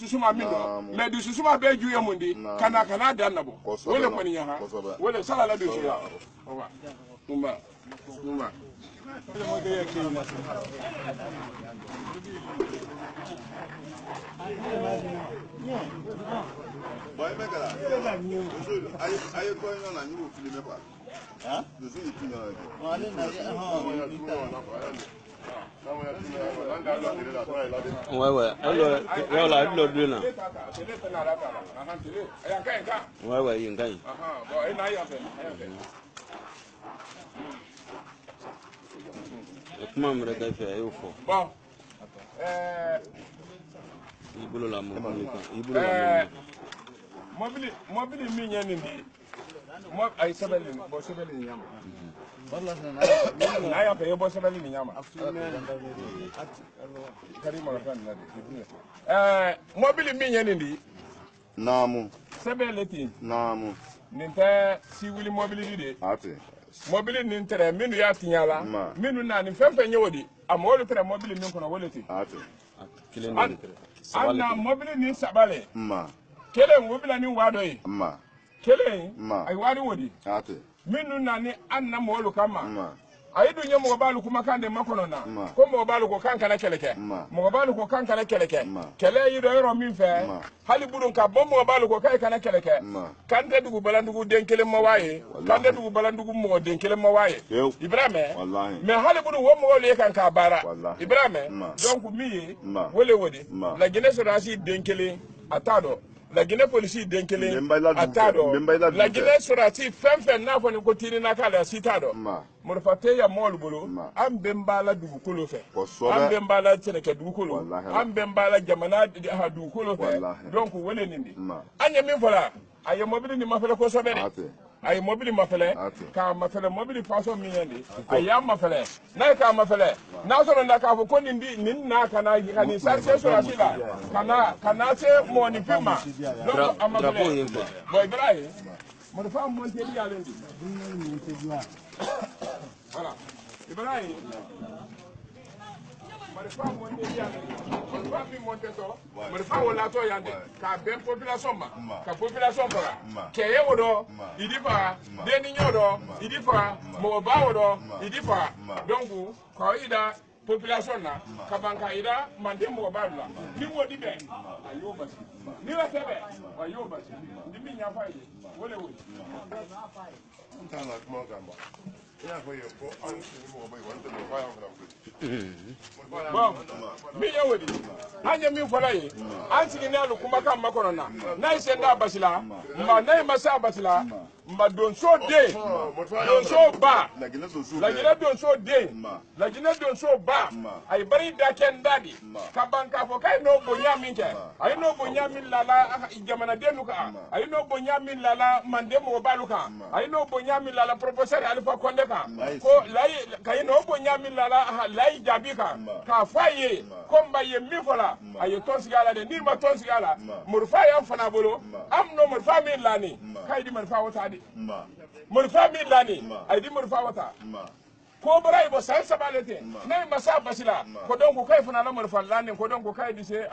Dususuma min dɔn mais dususuma bɛɛ ju ye mun di ka na ka n'a dan nabɔ o le kɔni ye han o le sala la dusuya nba nba. Bon, i bɛ kɛra a ye kɔ ɲɔgɔn na n y'o filmé quoi. Dusu y'i tu ɲɔgɔn na. Ouais. Alors, là, il l'a là. Ouais, il gagne. Kuma min yɛrɛ fɛ a y'o fɔ. Bon. I bolo la mobili kan. I bolo la mobili. Mobili min ye nin di. A ye sɛbɛnni nin bɔ sɛbɛnni nin ɲama. N'a y'a fɛ i ye bɔ sɛbɛnni nin ɲama. Kari mara nin na de. Mobili min ye nin di. Naamu. Sɛbɛn le ten. Naamu. Nin tɛ siwili mobili de. A ten. Mobili nin tɛrɛ minnu y'a tiɲɛ la. Minnu na nin fɛn fɛn ye o di. A mɔgɔw tɛrɛ mobili min kɔnɔ o le ten. A ten. Kelen de. An na mobili nin saba le. Kelen o bila ni waa dɔ ye. Kelen a ye wari o di. A ten. Minnu na ni an na mɔgɔw kama. A ye dun ye mɔgɔ b'alu kumakan de makɔnɔ na. Ko mɔgɔ b'alu ko k'an kana kɛlɛ kɛ. Mɔgɔ b'alu ko k'an kana kɛlɛ kɛ. Kɛlɛ y'i dɔn yɔrɔ min fɛ. Hali budun ka bɔ mɔgɔ b'alu ko k'ayi kana kɛlɛ kɛ. K'an tɛ dugu balandugu den kelen ma waa ye. K'an tɛ dugu balandugu mɔgɔ den kelen ma waa ye. Ibrahima. Mais hali budun o mɔgɔw le kan k'a baara. Ibrahima. Donc min ye. O le o de. Laginɛ sɔrɔdasi den kelen a t'a dɔn. Laginɛ polisi den kelen a t'a dɔn. Laginɛ sɔrɔdasi fɛn fɛn n'a fɔ ni ko tirinna k'ale a si t'a dɔn. Marifa tɛ yan mɔgɔw bolo. An bɛn b'a la dugukolo fɛ. An bɛn b'a la sɛnɛkɛ dugukolo. An bɛn b'a la jamana dugukolo fɛ. Donc o le nin di. An ye min fɔ la a ye mobili nin mafɛlɛ kosɛbɛ dɛ. A ye mobili mafɛlɛ k'a mafɛlɛ mobili fasɔn min ye nin a y'a mafɛlɛ n'a ye k'a mafɛlɛ n'a sɔrɔ na k'a fɔ ko nin di nin na ka na ka nin se sɔrɔsi la ka na se mɔgɔninfin ma donc a mafɛlɛ bon Ibrahim marifa monteli y'ale di voilà Ibrahim marifa monteli y'ale di marifa min montetɔ marifa o latɔ yan de k'a bɛn population ma ka population faga kɛyɛ o dɔ i di faga denni ɲɔ dɔ i di faga mɔgɔba o dɔ i di faga donc k'aw yi da population na ka ban k'a yira manden mɔgɔba la ni m'o di bɛn a y'o basi ni ma tɛ bɛn a y'o basi ni min ɲɛfɔ a ye o de y'o ye. N t'a la kuma kan ba. I y'a fɔ yen ko anw ni mɔgɔ bɛ yen wa n tɛ mɔgɔ y'an fana koyi. Bon min ye o di an ye min fɔla ye an sigilen alu kumakan makɔnɔ na n'a ye sen da a basi la nka n'a ye ma se a basi la nka donso den donso ba Laginɛ donso den Laginɛ donso ba a ye bari da kɛ n da di ka ban k'a fɔ k'a ye n'o bonya min kɛ a ye n'o bonya min lala jamanadenw kan a ye n'o bonya min lala manden mɔgɔbalu kan a ye n'o bonya min lala professeur Alifa Kɔnde kan ko layi ka ye n'o bonya min lala Layi Jaabi kan k'a fɔ a ye ko n ba ye min fɔ la a ye tɔn sigi a la dɛ n'i ma tɔn sigi a la marifa y'an fana bolo an n'o marifa min lani k'a ye di marifa o ta di marifa min lani a ye di marifa o ta ko bɔra yen bɔ san saba le ten n'a ye masa basi la ko donc k'a ye fana la marifa lani ko donc k'a ye di se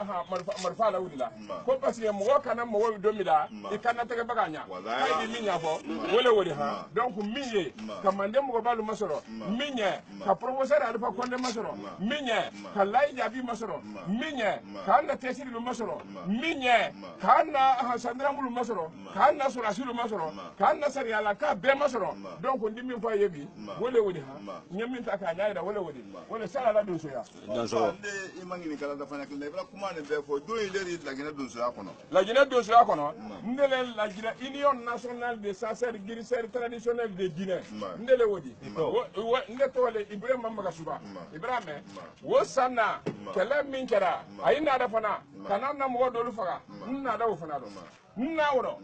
marifa la wuli la ko parce que mɔgɔ kana mɔgɔ don min la i kana tɛgɛ baga ɲa k'a ye di min ɲɛfɔ o le o de han donc min ye ka manden mɔgɔbalu masɔrɔ min ye ka professeur Alifa Kɔnde masɔrɔ min ye ka Layi Jaabi masɔrɔ min ye k'an na tɛsirilu masɔrɔ min ye k'an na sandaramulu masɔrɔ k'an na sɔrɔdasilu masɔrɔ k'an na sariyala k'a bɛɛ masɔrɔ donc n di min fɔ a ye bi o le o de han n ye min ta k'a ɲɛ yira o le o de o le sala la donsoya. Donso. I ma ɲininkali dafa ɲɛ kelen na i bɛna kuma nin bɛɛ fɔ don in de ye Laginɛ donsoya kɔnɔ. Laginɛ donsoya kɔnɔ n de le Laginɛ Union nationale des chasseurs guérisseurs traditionnels de Guinée n de le o di n de tɔgɔ le Ibrahima Magasuba Ibrahima o san na kɛlɛ min kɛra a ye nada fana ka n'a na mɔgɔ dɔlu faga n nada o fana dɔn n na o dɔn.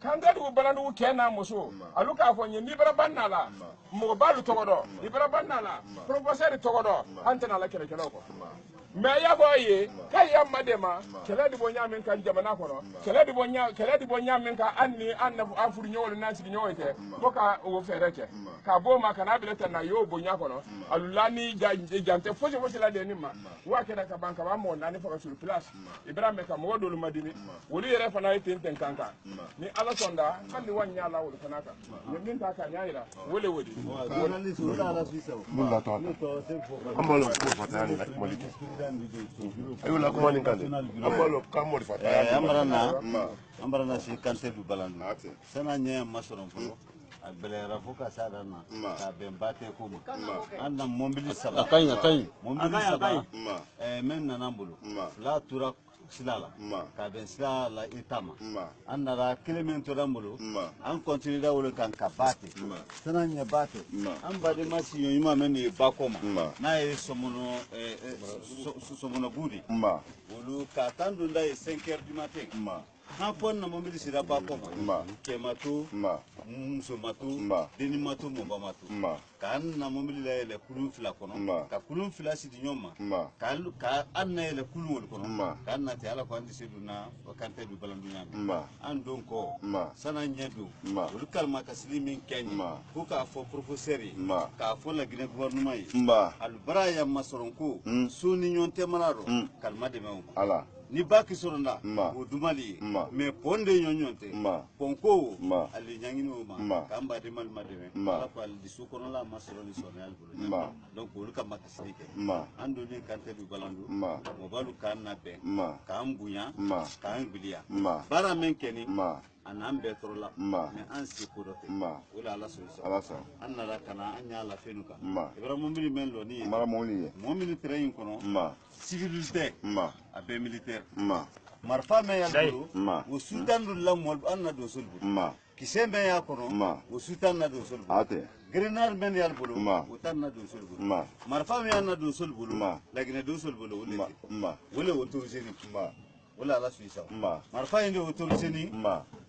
K'an tɛ dugu balandugu cɛ n'a muso alu k'a fɔ n ye n'i bara ban na la mɔgɔ b'alu tɔgɔ dɔn i bara ban na la professeur tɔgɔ dɔn an tɛna la kɛlɛkɛlaw kɔ. Mais y'a fɔ ye k'a y'a ma de ma kɛlɛ de bɔ ɲa min kan jamana kɔnɔ kɛlɛ de bɔ ɲa min kan an ni an furuɲɔgɔnw n'an sigiɲɔgɔnw tɛ fo ka o fɛɛrɛ kɛ k'a b'o ma ka n'a bila tan na y'o bonya kɔnɔ alula ni jan tɛ fosi fosi la de ni ma wa kɛra ka ban ka ban mɔgɔ 4 faga sur place Ibrahima ka mɔgɔ dɔlu ma dimi olu yɛrɛ fana ye ten ten kan kan ni Ala sɔnna hali ni wa ɲa la olu fana kan ni min ta kan y'a yira wele wele. An b'a lɔn ko fatanya ni Mali tɛ. A y'o la kuma nin kan dɛ. An b'a lɔn k'an mɔdi fatanya. An bara na si Kante du Balandu. Sani ɲɛ ma sɔrɔ fɔlɔ. A gɛlɛyara fo ka s'a dan na. K'a bɛn ba tɛ ko ma. An na mɔbili 3. A ka ɲi a ka ɲi. Mɔbili 3. Min nana an bolo. 2 tora sira la. K'a bɛn sira la i ta ma. An nana kelen min tora an bolo. An continuera o de kan ka ba tɛ. Sani ɲɛ ba tɛ. An badenma siɲɔ ɲuman min de ye ba kɔ ma. N'a ye sɔmɔnɔ sɔmɔnɔbu de. Olu ka tan donda ye 5 heures du matin. An fɔ na mobili sera ba kɔ ma. Cɛ ma to. Muso ma to. Denni ma to, mɔba ma to. K'an na mobili layɛlɛ kulun 2 kɔnɔ. Ka kulun 2 sidi ɲɔgɔn ma. Ka an na yɛlɛ kulun olu kɔnɔ. K'an na ten Ala ko an tɛ se donna Kante du Balandu ɲa min. An don kɔ. San'an ɲɛ don. Olu kalima kasili min kɛ n ye. Ko k'a fɔ professeur ye. K'a fɔ Laginɛ gouvernement ye. Alubara ya masɔrɔ ko. So ni ɲɔgɔn tɛ mara rɔ. Kalima dɛmɛ o ma. Ala. Ni ba ki sɔrɔ la o dumali ye mais pɔn de ɲɔgɔn tɛ pɔn ko ale ɲangini o ma k'an baden malima dɛmɛ Ala ko ale so kɔnɔla ma sɔrɔ ni sɔrɔ y'ale bolo donc olu ka makasili kɛ an donnen Kante du Balandu mɔbalu k'an labɛn k'an bonya k'an gbiliya baara min kɛ ni a n'an bɛɛ tɔɔrɔ la mais an se ko dɔ tɛ o la Ala sɔn an nana ka na an y'a lafɛnw kan Ibrahima mobili min lɔ ni ye mɔgɔ minnu terrain in kɔnɔ civil tɛ a bɛɛ militaire marifa min y'a bolo o sultan dɔ la mɔgɔ an na don soli bolo kisɛ min y'a kɔnɔ o sultan na don soli bolo grenade min y'a bolo o t'an na don soli bolo marifa min y'an na don soli bolo Laginɛ don soli bolo o de tɛ o le autorisé ni o la Ala sɔn sa marifa in de autorisé ni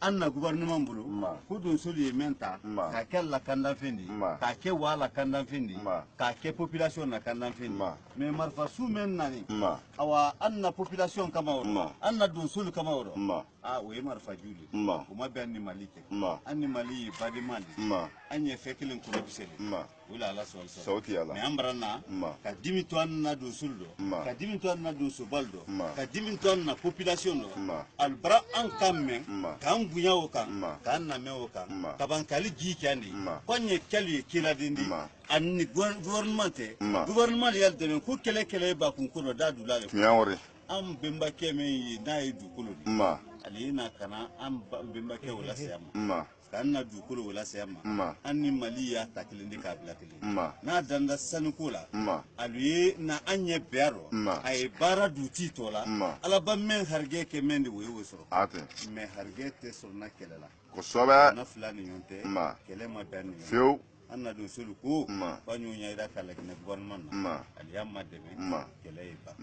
an na gouvernement bolo ko donsolu ye min ta k'a kɛ lakandanfɛn de ye k'a kɛ waa lakandanfɛn de ye k'a kɛ population lakandanfɛn de ye mais marifa su min nani awa an na population kama o rɔ an na donsolu kama o rɔ aa o ye marifa ju de ye o ma bɛn an ni Mali tɛ an ni Mali ye badenma de ye an ye fɛn kelen kɔrɔkisɛ de o la Ala sɔn sa mais an bara na ka dimi to an na donsolu dɔ ka dimi to an na donsobali dɔ ka dimi to an na population dɔ alibara an ka mɛn k'an bonya o kan k'an lamɛn o kan ka ban k'ale ji kɛ an de ye ko an ye kɛli ye keladen de ye ani gouvernement tɛ gouvernement de y'a dɛmɛ ko kɛlɛ kɛlɛ ye bakun ko dɔ da dula de an bɛnbakɛ min ye n'a ye dugukolo de ale ye na ka na an bɛnbakɛ o lase a ma k'an na dugukolo o lase a ma an ni Mali y'a ta kelen de k'a bila kelen n'a danda sanuko la ale ye na an ɲɛ bɛɛ rɔ a ye baara dutigi tɔ la Ala ba mɛn harijɛ kɛ mɛn de o ye o sɔrɔ mais harijɛ tɛ sɔrɔ na kɛlɛ la kosɛbɛ na fila ni ɲɔgɔn tɛ kɛlɛ ma bɛn ni ɲɔgɔn an na don solu ko ba ɲɔgɔn ɲɛ yira ka Laginɛ gouvernement na ale y'an ma dɛmɛ kɛlɛ ye ban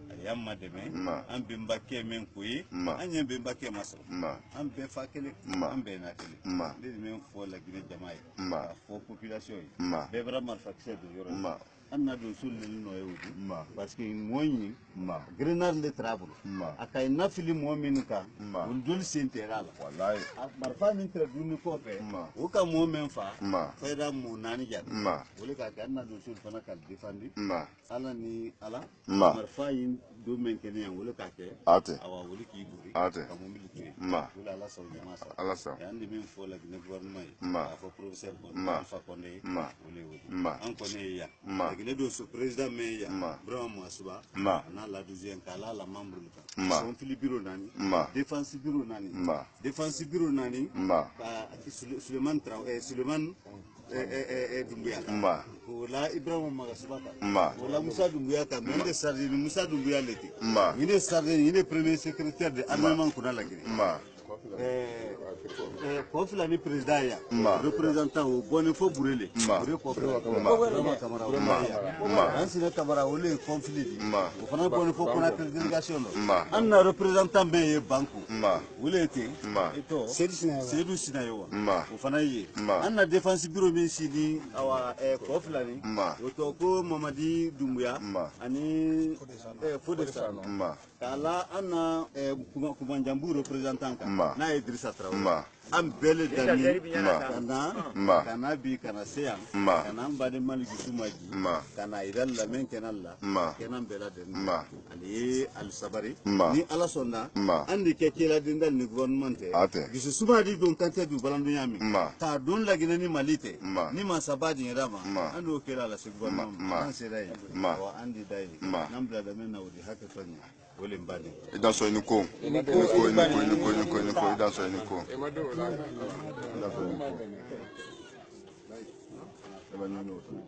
ale y'an ma dɛmɛ an bɛnbakɛ min ko ye an ye bɛnbakɛ ma sɔrɔ an bɛɛ fa kelen an bɛɛ na kelen ne de bɛ fɔ Laginɛ jama ye k'a fɔ population ye bɛɛ bɔra marifakisɛ don yɔrɔ ye an na don solu nɔ ye o di parce que mɔɔ in grenade le tara a bolo a ka na fili mɔɔ minnu kan olu joli sen tɛ a la marifa min tɛrɛ dumuni kɔfɛ o ka mɔɔ min fa fɛda mɔɔ 4 jaabi o le k'a kɛ an na don solu fana ka défendu Ala ni Ala marifa in don min kɛ ne yan o le k'a kɛ awa o le k'i bori ka mobili to yen o le Ala sɔn jama sa an de min fɔ Laginɛ gouvernement ye k'a fɔ professeur Kɔnde Alpha Kɔnde ye o le y'o de an kɔni ye yan Laginɛ don so président min ye yan Burama Masuba a n'a la douzième k'a la membre kan sɔnfili bureau 4 défense bureau 4 défense bureau 4 ka Sulemani Traoré Sulemani Doumbouya o la Ibrahima Magasuba kan o la Moussa Doumbouya kan mais de Sardini Moussa Doumbouya le ten ni ne Sardini ni ne premier secrétaire de armement kunna Laginɛ Kɔfila ni président ya représentant o bɔni fo Burele Bure Kɔfila Burama Kamara o ya an Sine Kamara o le ye conflit di o fana bɔni fo Conakry délégation dɔ an na représentant bɛɛ ye Banku o le ye ten Seydou Sinayowa o fana ye an na défense bureau min si ni awa Kɔfila ni o tɔ ko Mamadi Doumbouya ani Fode Sano k'a la an na Kumanjanbu représentant kan n'a ye Idrissa Traoré an bɛɛ le danni ka na bi ka na se yan ka na an baden Mali Gisuma ji ka na yira la min kɛnɛ la kɛnɛ bɛɛ ladɛnni ale ye ali sabari ni Ala sɔnna an de kɛ kɛladen da ni gouvernement tɛ Gisuma di don kan tɛ du balandunya min k'a don Laginɛ ni Mali tɛ ni masaba diɲɛra ma an n'o kɛra la se gouvernement ma an sera yen wa an di da yen n'an bila da min na o de hakɛ tɔ ɲɛ o le n baden i da sɔn i ni ko i ni ko i ni ko i ni ko i ni ko i ni ko i da sɔn i ni ko i da sɔn i ni ko.